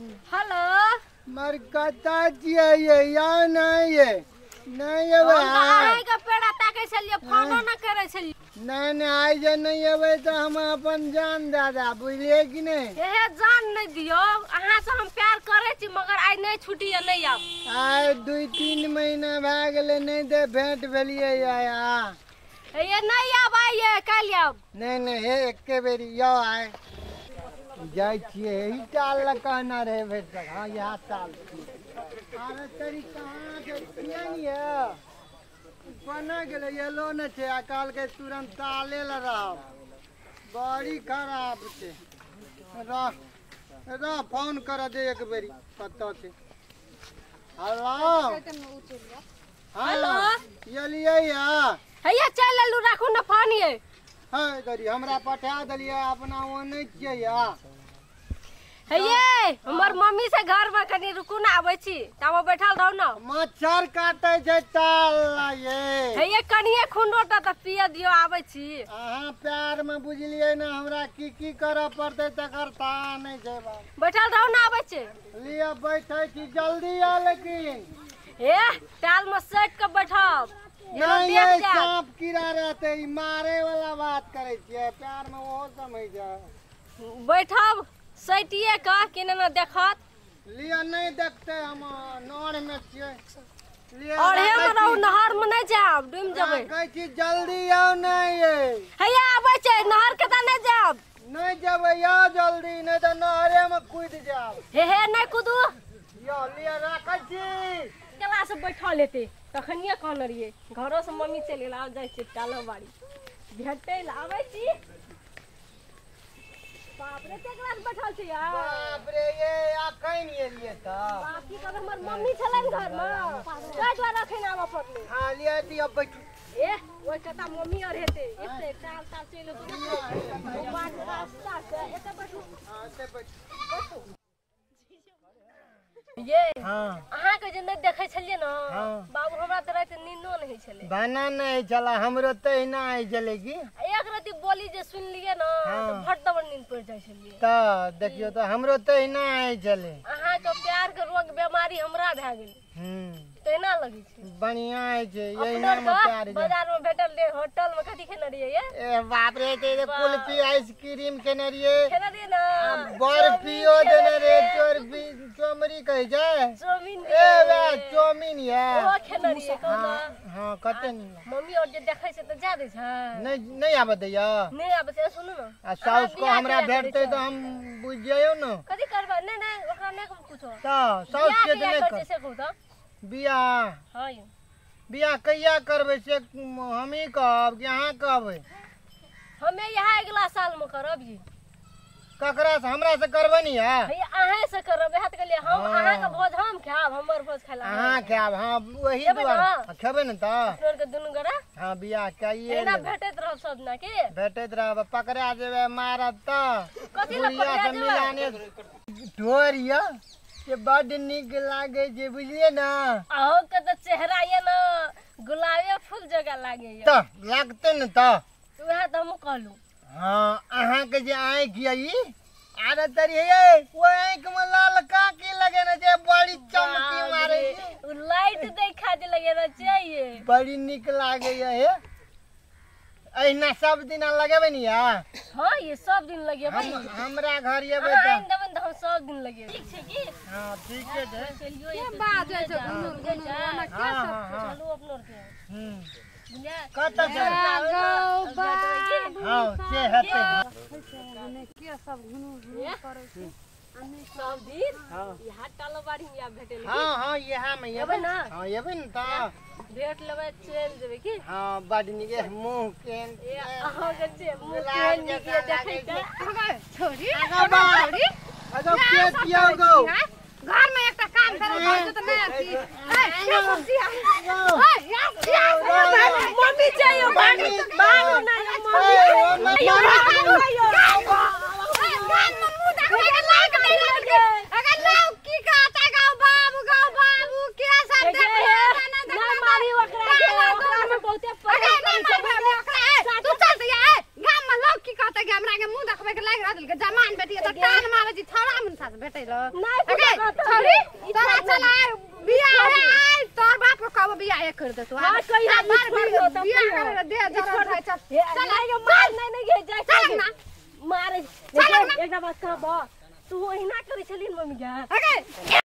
Hello मर कता छियै ये या नहीं ये नहीं एबै अहाँ के पेड़ा ताकै छलियै फोनो न करै छलियै। नहीं नहीं आइ जे नहीं एबै तऽ हम अपन जान दए देब बुझलियै कि नहीं। हे जान नहीं दियौ अहाँ से हम प्यार करै छी मगर आइ नहीं छुट्टी है नहीं आब। आइ 2-3 महीना भए गेलै नहीं दे भेंट भेलियै आ हे नहीं आब आइ काल्हि आब। नहीं नहीं हे एके बेरी यौ आइ जाइ छियै एही टाल लग कहना रहे भरि तक। हाँ इएह टाल अरे तरी कहाँ के छियै ने ये बना गेलै एलो नहि छै आ कहलकै तुरंत ताले लए रहब बड़ी खराब छै। रह रह फोन कर दे एक बेरी कतऽ छै। हेलो हेलो एलियै या हैया चलि एलू राखू ने फोन ये। है गरी हमरा पठा देलियै अपना ओ नहि छियै या हे हमर मम्मी से घर में कनी रुकू ना आबै छी ताबे बैठल रहू ना। मच्छर काटे छै ताल ये हे कनिए खून रोटा त पिए दियो आबै छी। अहाँ प्यार में बुझलियै ना हमरा की की करऽ पड़तै तकर ता नहि छै बाप। बैठल रहू ना आबै छी। लिअ बैठै छी जल्दी आ लेकिन। हे टाल में सटि के बैठब नहीं ये सांप कीड़ा रहते ई मारे वाला बात करै छियै प्यार में ओहो समझ जाए। बैठब सटिए का केना ना देखत। लिअ नहीं देखते हम नहर में छियै। लिअ और हे रहू नहर में नहीं जाब डूब जेबै। कहै छी जल्दी आउ नहीं ये हैया आबै छै नहर के त नहीं जाब। नहीं जेबै आउ जल्दी नहीं त नहरे में कूद जाब। हे हे नहीं कूदू। यो लिअ राखै छी। केला से बैठल हेतै तखनिए कहने रहियै घरो से मम्मी चलि गेल आब जाइ छियै टालो बाड़ी भेटै लए आबै छी। बाप रे केकरा से बैठल छी यार। बाप रे ये अखन एलियै त बाप की कहब हमर मम्मी छलै ने घर में ताहि दुआरे अखन आबऽ पड़लै। हां लिअ दिअ बैठू। ए ओहि कता मम्मी आर हेतै एते टाल ताल चलि एतै बाट रास्ता से एते बैठू। हां एते बैठू। ये हाँ। अहाँ के जे नहीं देखै छलियै न बाबू हमरा त राति नींदो नहीं छलै। बना नहीं छला हमरो तहिना होइ छलै की एक राति बोली जे सुनलियै न त भट दबर नींद पड़ि जाइ छलियै। त देखियौ त हमरो तहिना होइ छलै। अहाँ के प्यार के रोग बीमारी हमरा भए गेलै। तहिना लगै छै बढ़िया होइ छै एहिना में प्यार बाजार में भेटल रहे होटल में कथी खेने रहियै ये। ए बाप रे ते कुल्फी आइसक्रीम खेने रहियै खेने रहियै न बर्फियो देने रहे चोरबी चोमरी कहै छै चौमिन ए वे चौमिन ये ओ खेने रहियै कहू न। हां कते नीक मम्मी और जे देखै छै त जा दै छै नहीं नहीं आबऽ दैया नहीं आबै छै। सुनू न आ साउस को हमरा भेटतै त हम बुझि जइयौ न कथी करबै। नहीं नहीं ओकरा नहीं कुछो त साउस के त नहीं कर से कहू त बियाह। हां बियाह कहिया करबै से हमही कहब कि अहाँ कहबै? हमे यहाँ अगला साल में करब जी। ककरा से हमरा से करबै नी है? अहाँ से करब इएह त कहलियै हम अहाँ के भोज हम खायब हमर भोज खाय ला अहाँ खायब। हां वही दुआरे खेबै न त अपना के दुनू गोरा। हां बियाह कइए एना भेटैत रहब सब दिना के भेटैत रहब पकड़ा जेबै मारत त कथी ल पकड़ा जेबै ढोर या के बड नीक लागे छै बुझलियै ना। अहो के त चेहरा ये न गुलाबे फूल जगह लागे त लागते न त वएह त हम कहलू। हां अहाँ के जे आँखि ये ई आरे तरी हे ओ आँखि में लालका की लगे न जे बड़ी चमकी मारे उ लाइट देखा जे लगे न चाहिए बड़ी नीक लागे ये हे। एहिना सब दिन लगेबै नी या? हां ये सब दिन लगेबै हमरा घर एबै त आइन देबै त हम सब दिन लगेबै। ठीक छै की? हां ठीक छै चलियो के बाजै छै गुनुर गुनुर ओना के सब चलू अपनो के कतऽ छै हां से हेतै के सब गुनुर गुनुर करै छै सब दिन यहाँ टालो बाड़ी में आब भेटै। हां हां यहाँ में एबै ना। हां एबै न त भेट लेबै चलि जेबै की। हां बड नीक मुंह केन अहाँ के जे मुंह केन नीक देखै के छोरी छोरी अगो के दियौ गो घर में एकटा काम करै छै त नै अथी ए के सब्जी ए यार मम्मी चाहिए भागू भागू ना मम्मी गान में मुंह देखबै के लायक नहीं लगे अगर लाओ की कहता गाओ बाबू गाओ बाबू के सब देखबै ना ना मारी ओकरा के ओकरा में बहुते अगर ना मारबै ओकरा तू चल त ए गाम में लोग की कहता के हमरा के मुंह देखबै के लायक रहल के जमान बेटी त टान मारै छी छौड़ा मन साथ भेटै ल नहीं अगे छोरी तोरा चल आय बियाह हे आय तोर बाप के कहबो बियाह कर देतो। हां कहि मार बियाह करे दे जरा चल चल आइ मार नहीं नहीं गे जाय चल ना मारे। चल ना। एकटा बात कहबो, तू ओहिना करै छलिन मम्मी गे? अगे।